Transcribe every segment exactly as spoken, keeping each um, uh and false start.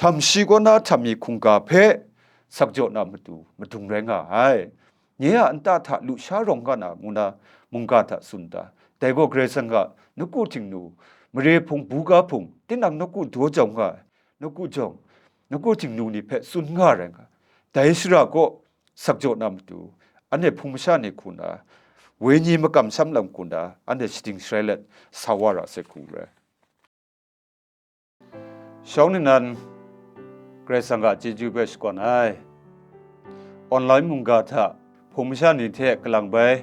htam shi kaw na htam mi hkungga hpe sakjaw na matu madung rai nga ai. Nye a nta hta lusha rawng nga na ngu na mungga hta tsun ta. Dai gaw Karai Kasang a nawku htingnu, mare hpung, buga hpung, tinang nawku daw jau nga ai, nawku jawng, nawku htingnu ni hpe tsun nga rai nga. Dai shara kaw sakjaw na matu, anhte hpung masha ni hku na, wenyi makam sham lam hku na, anhte shading sharai let sa wa ra sai hku rai. Shawng nnan Karai Kasang a chyeju hpe shakawn ai. Online mungga hta hpung masha ni hte kalang bai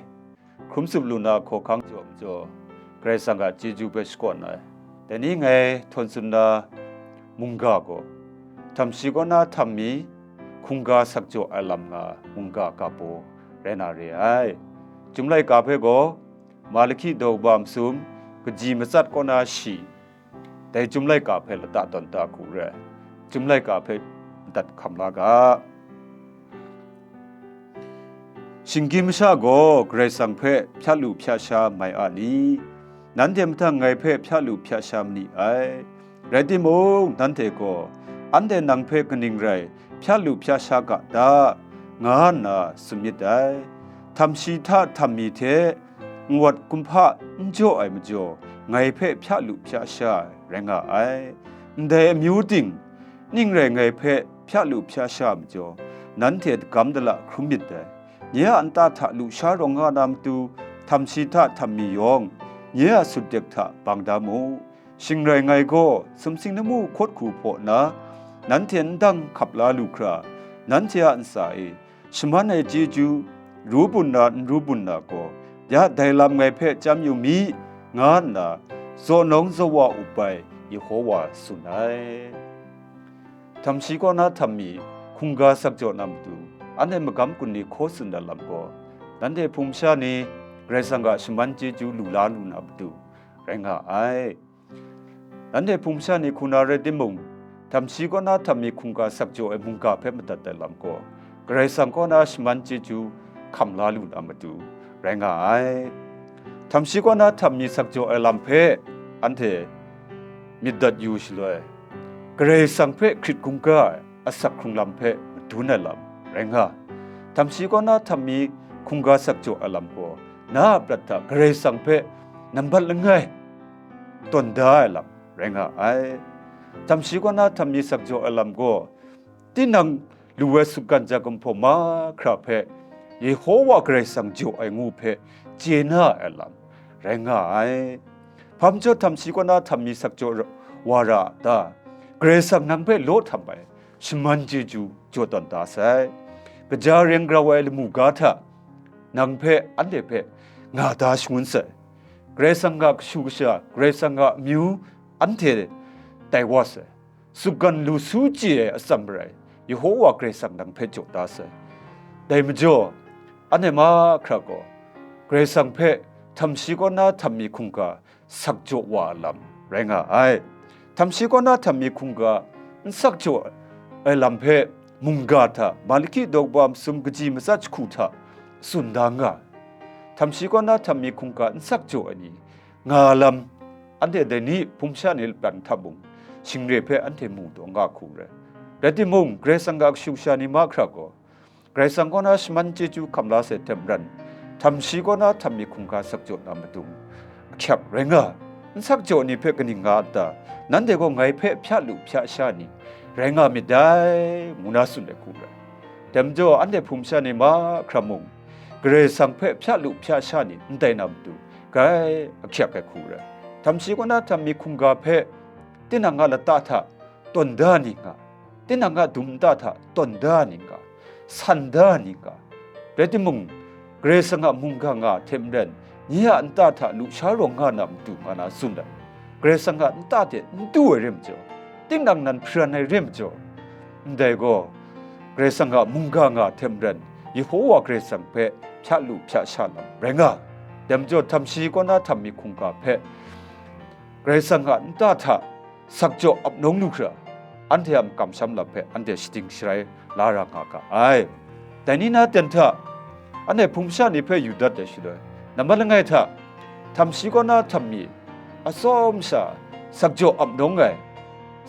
hkrum tsup lu na hkawhkang jaw majaw, Karai Kasang a chyeju hpe shakawn ai. Dai ni ngai htawn tsun na mungga gaw, htam shi kaw na htam mi hkungga sakjaw ai lam nga mungga ga baw rai na re ai. Chyum laika hpe gaw, Malahki daw kaba masum, kaji matsat kaw na shi, dai Chyum laika hpe lata tawn da hku rai, Chyum laika hpe madat hkam la ga. Shinggyim masha gaw Karai Kasang hpe hpya lu hpya sha mai a ni? Nanhte mahtang ngai hpe hpya lu hpya sha ma ni ai. Rai timung, nanhte gaw, "Anhte nang hpe kaning rai hpya lu hpya sha ga ta?" nga nna tsun myit dai. Htam shi hta htam mi hte nwat kumhpa n jaw ai majaw, ngai hpe hpya lu hpya sha ai rai nga ai. Ndai amyu ting, ning rai ngai hpe hpya lu hpya sha ai majaw, nanhte dagam dala hkrum myit dai. Nye a nta hta lusha rawng nga na matu, htam shi hta htam mi yawng, nye a sutdek hta bang da mu. Shing rai ngai gaw, sumsing lamu hkawt hku hpaw nna, nanhte n dang hkap la lu hkra, nanhte a ntsa e, shaman ai chyeju, ru bun na n ru bun na gaw, ya dai lam ngai hpe chyam yu mi, nga nna, zaw nawng zaw wa up ai Yehowa tsun ai. Htam shi kaw na htam mi hkungga sakjaw na matu, anhte magam kun ni hkaw tsun dat lam gaw, nanhte hpung masha ni Karai Kasang a shaman chyeju lu la lu na matu rai nga ai. Nanhte hpung masha ni hku na rai timung, htam shi kaw na htam mi hkungga sakjaw ai mungga hpe madat ai lam gaw, Karai Kasang kaw na shaman chyeju hkam la lu na matu rai nga ai. Htam shi kaw na htam mi sakjaw ai lam hpe anhte myit dat yu shaloi, Karai Kasang hpe hkrit hkungga ai asak hkrung lam hpe madun ai lam rai nga. Htam shi kaw na htam mi hkungga sakjaw ai lam gaw, na a prat hta Karai Kasang hpe nambat langai tawn da ai lam rai nga ai. Htam shi kaw na htam mi sakjaw ai lam gaw, tinang lu ai sutgan ja gumhpraw mahkra hpe Yehowa Karai Kasang jaw ai ngu hpe chye na ai lam rai nga ai. Hpa majaw htam shi kaw na htam mi sakjaw ra-, wa ra a ta? Karai Kasang nang hpe law htam ai shaman chyeju jaw tawn da sai. Kaja reng grau ai lamu ga hta nang hpe, anhte hpe nga da shangun sai. Karai Kasang a kashu kasha, Karai Kasang a amyu anhte tai wa sai. Sutgan lu su chye ai atsam marai, Yehowa Karai Kasang nang hpe jaw da sai. Dai majaw, anhte mahkra gaw, Karai Kasang hpe htam shi kaw na htam mi hkungga sakjaw wa ai lam rai nga ai. Htam shi kaw na htam mi hkungga n sakjaw ai lam hpe mungga hta Malahki daw kaba masum kaji matsat jahku hta tsun da nga ai. Htam shi kaw na htam mi hkungga n sakjaw ai ni nga lam, anhte dai ni hpung masha ni lapran hta mung, shingre hpe anhte mu taw nga hku rai. Rai timung, Karai Kasang a kashu kasha ni mahkra gaw, Karai Kasang kaw na shaman chyeju hkam la sai hte maren, htam shi kaw na htam mi hkungga sakjaw na matu, ahkyak rai nga, n sakjaw ni hpe kaning nga a ta? Nanhte gaw ngai hpe hpya lu hpya sha ni rai nga myit dai, ngu na tsun ai hku rai. Dai majaw, anhte hpung masha ni mahkra mung, Karai Kasang hpe hpya lu hpya sha ni ndai na matu, grai ahkyak ai hku rai. Htam shi kaw na htam mi hkungga hpe tinang a lata hta tawn da ni nga, tinang a dum nta hta tawn da ni nga, san da ni nga. Rai timung, Karai Kasang a mungga nga hte maren, nye a nta hta lusha rawng nga na matu nga na tsun ai. Karai Kasang a nta hte n du ai re majaw, tinang nan hparan ai re majaw, ndai gaw, Karai Kasang a mungga nga hte maren, Yehowa Karai Kasang hpe hpya lu hpya sha lam rai nga. Dai majaw, htam shi kaw na htam mi hkungga hpe Karai Kasang a nta hta sakjaw ap nawng lu hkra, anhte a makam sham lam hpe anhte shading sharai la ra nga ga ai. Dai ni na ten hta, anhte hpung masha ni hpe yu dat ai shaloi, nambat langai hta, htam shi kaw na htam mi atsawm sha sakjaw ap nawng ai,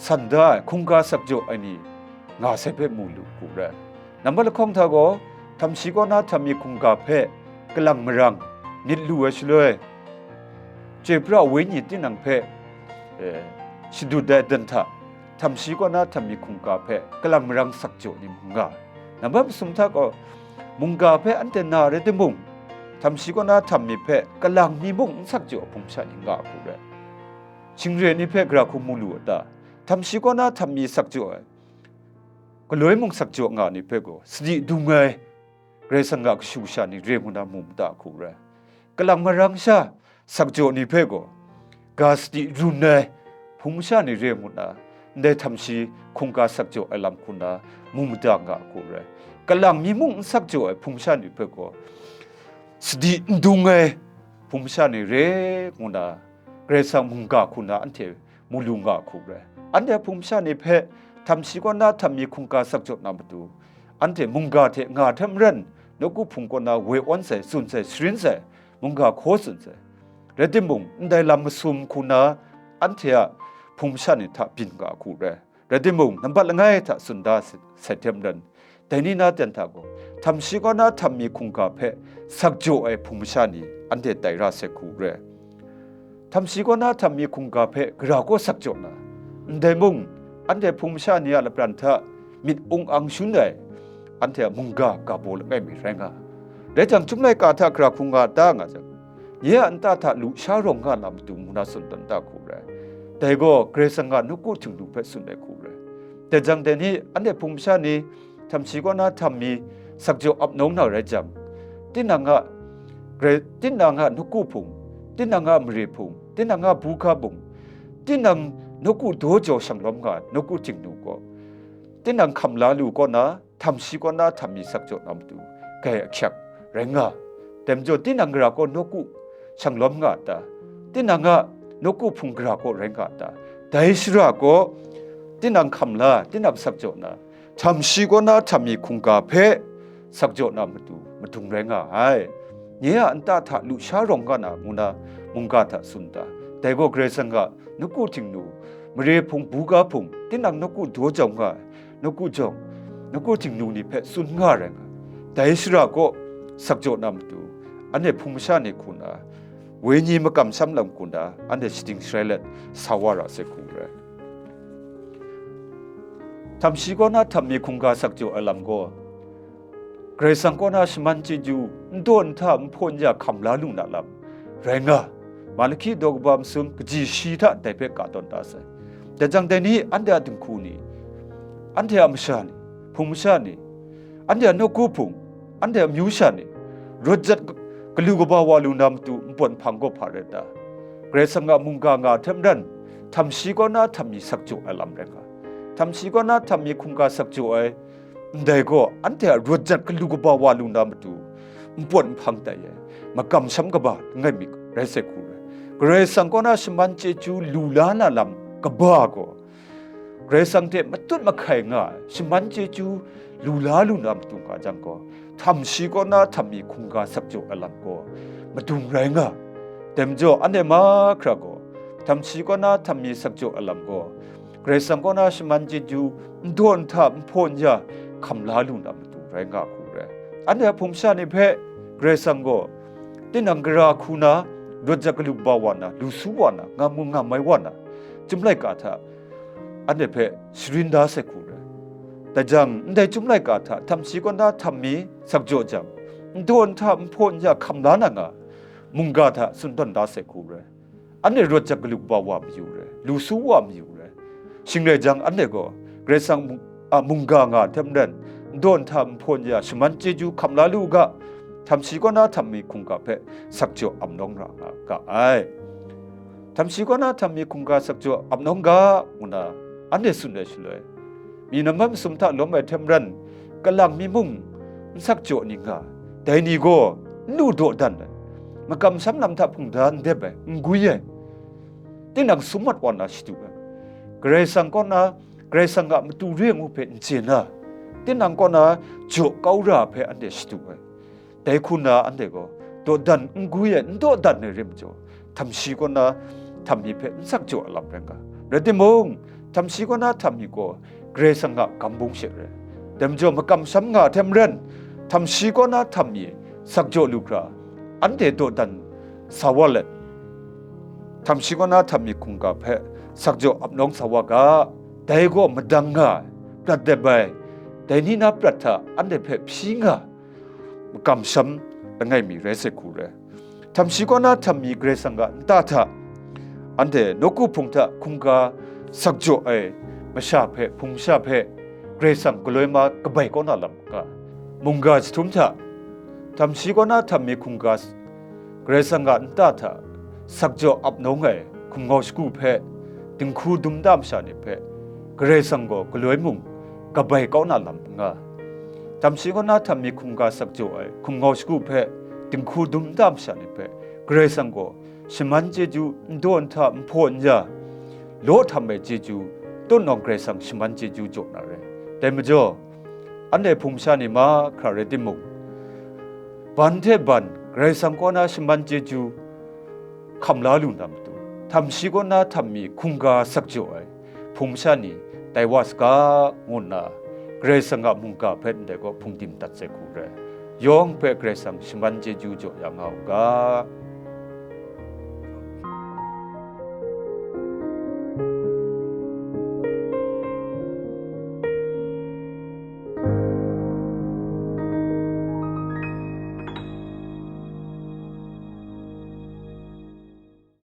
san da ai hkungga sakjaw ai ni nga sai hpe mu lu hku rai. Nambat lahkawng hta gaw, htam shi kaw na htam mi hkungga hpe kalang marang myit lu ai shaloi, chyoi pra wenyi tinang hpe, eh, shadut ai dan hta, htam shi kaw na htam mi hkungga hpe kalang marang sakjaw ni mung nga ai. Nambat masum hta gaw, mungga hpe anhte na rai timung, htam shi kaw na htam mi hpe kalang mi mung n sakjaw ai hpung masha ni nga hku rai. Shingre ni hpe gara hku mu lu a ta? Htam shi kaw na htam mi sakjaw ai, galoi mung sakjaw nga ni hpe gaw, sadi dung ai Karai Kasang a kashu kasha ni re ngu na mu mada hku rai. Kalang marang sha sakjaw ni hpe gaw, ga sadi run ai hpung masha ni re ngu na, ndai htam shi hkungga sakjaw ai lam hku na mu mada nga hku rai. Kalang mi mung n sakjaw ai hpung masha ni hpe gaw, sadi n dung ai hpung masha ni re ngu na, Karai Kasang mungga hku na anhte mu lu nga hku rai. Anhte a hpung masha ni hpe htam shi kaw na htam mi hkungga sakjaw na matu, anhte mungga hte nga hte maren, nawku hpung kaw na woi awn sai, tsun sai, sharin sai, mungga hkaw tsun sai. Rai timung, ndai lam masum hku na anhte a hpung masha ni hta byin nga hku rai. Rai timung, nambat langai hta tsun da sai hte maren, dai ni na ten hta gaw, htam shi kaw na htam mi hkungga hpe sakjaw ai hpung masha ni anhte tai ra sai hku rai. Htam shi kaw na htam mi hkungga hpe gara kaw sakjaw na, ndai mung, anhte hpung masha ni a lapran hta myit ung ang shun ai, anhte a mungga ga baw langai mi rai nga. Rai jang, chyum laika hta gara hku nga ta nga jang, nye a nta hta lusha rawng nga na matu ngu na tsun tawn da hku rai. Dai gaw Karai Kasang a nawku htingnu hpe tsun ai hku rai. Dai jang, dai ni anhte hpung masha ni htam shi kaw na htam mi sakjaw ap nawng na rai jang, tinang a, tinang a nawku hpung, tinang a mare hpung, tinang a buga bung, tinang nawku daw jau shang lawm nga ai nawku htingnu gaw, tinang hkam la lu kaw na, htam shi kaw na htam mi sakjaw na matu, kai ahkyak rai nga. Dai majaw, tinang gara kaw nawku shang lawm nga a ta? Tinang a nawku hpung gara kaw rai nga a ta? Dai shara gaw, tinang hkam la, tinang sakjaw na, htam shi kaw na htam mi hkungga hpe sakjaw na matu, madung rai nga ai. Nye a nta hta lusha rawng nga na ngu na mungga hta tsun ta? Dai gaw Karai Kasang a nawku htingnu, mare hpung, buga hpung, tinang nawku daw jau nga ai, nawku jawng, nawku htingnu ni hpe tsun nga rai nga. Dai shara kaw sakjaw na matu, anhte hpung masha ni hku na, wenyi makamsham lam hku na, anhte shading sharai let sa wa ra sai hku rai. Htam shi kaw na htam mi hkungga sakjaw ai lam gaw, Karai Kasang kaw na shaman chyeju, n daw n hta, n hpaw n ya hkam la lu na lam rai nga. Malahki daw kaba masum kaji shi hta dai hpe ka tawn da sai. Dai jang, dai ni anhte a dinghku ni, anhte a masha ni, hpung masha ni, anhte a nawku hpung, anhte a amyu sha ni, rawt jat galu kaba wa lu na matu npawt nhpang gaw hpa rai ta? Karai Kasang a mungga nga hte maren, htam shi kaw na htam mi sakjaw ai lam rai nga. Htam shi kaw na htam mi hkungga sakjaw ai, ndai gaw, anhte a rawt jat galu kaba wa lu na matu, npawt nhpang tai ai, makamsham kaba langai mi rai sai hku rai. Karai Kasang kaw na shaman chyeju lu la na lam kaba gaw, Karai Kasang hte matut mahkai nga ai shaman chyeju lu la lu na matu nga jang gaw, htam shi kaw na htam mi hkungga sakjaw ai lam gaw madung rai nga. Dai majaw, anhte mahkra gaw, htam shi kaw na htam mi sakjaw ai lam gaw, Karai Kasang kaw na shaman chyeju, n daw n hta, n hpaw n ya hkam la lu na matu rai nga hku rai. Anhte a hpung masha ni hpe Karai Kasang gaw tinang gara hku na, rawt jat galu kaba wa na, lu su wa na, ngam mu ngam ai wa na, chyum laika hta anhte hpe sharin da sai hku rai. Dai jang, ndai chyum laika hta htam shi kaw na htam mi sakjaw jang, n daw n hta, n hpaw n ya hkam la na nga, mungga hta tsun tawn da sai hku rai. Anhte rawt jat galu kaba wa mayu rai, lu su wa mayu rai. Shing rai jang, anhte gaw Karai Kasang mung-, a mungga nga hte maren, n daw n hta, n hpaw n ya shaman chyeju hkam la lu u ga, htam shi kaw na htam mi hkungga hpe sakjaw ap nawng ra nga ga ai. Htam shi kaw na htam mi hkungga sakjaw ap nawng ga, ngu na anhte tsun ai shaloi, mi nambat masum hta lawm ai hte maren, kalang mi mung n sakjaw ni nga, dai ni gaw n lu dawdan ai, makamsham lam hta hpungda n dep ai, n gwi ai, tinang sum mat wa na shadu ai, Karai Kasang kaw na, Karai Kasang a matu re ngu hpe n chye na, tinang kaw na jaw kau ra hpe anhte shadu ai. Dai hku na anhte gaw dawdan n gwi ai, n dawdan ai rai majaw, htam shi kaw na htam mi hpe n sakjaw ai lam rai nga. Rai timung, Htam shi kaw na htam mi gaw Karai Kasang a gam bung she rai. Dai majaw, makamsham nga ai hte maren, htam shi kaw na htam mi sakjaw lu hkra, anhte dawdan sa wa let, htam shi kaw na htam mi hkungga hpe sakjaw ap nawng sa wa ga, dai gaw madang nga ai, prat dep ai, dai ni na prat hta anhte hpe hpyi nga, makamsham langai mi rai sai hku rai. Htam shi kaw na htam mi Karai Kasang a nta hta, anhte nawku hpung hta hkungga sakjaw ai masha hpe, hpung masha hpe, Karai Kasang galoi ma kabai kau na lam ga, mungga jahtum hta, htam shi kaw na htam mi hkungga Karai Kasang a nta hta sakjaw ap nawng ai hkumngau shagu hpe, dinghku dum nta masha ni hpe, Karai Kasang gaw galoi mung kabai kau na lam nga, htam shi kaw na htam mi hkungga sakjaw ai hkumngau shagu hpe, dinghku dum nta masha ni hpe, Karai Kasang gaw shaman chyeju, n daw n hta, n hpaw n ya, law htam ai chyeju, tut nawng Karai Kasang shaman chyeju jaw na rai. Dai majaw, anhte hpung masha ni mahkra rai timung, ban hte ban Karai Kasang kaw na shaman chyeju hkam la lu na matu, htam shi kaw na htam mi hkungga sakjaw ai hpung masha ni tai wa saga, ngu nna Karai Kasang a mungga hpe ndai gaw hpungdim dat sai hku rai. Yawng hpe Karai Kasang shaman chyeju jaw ya nga u ga.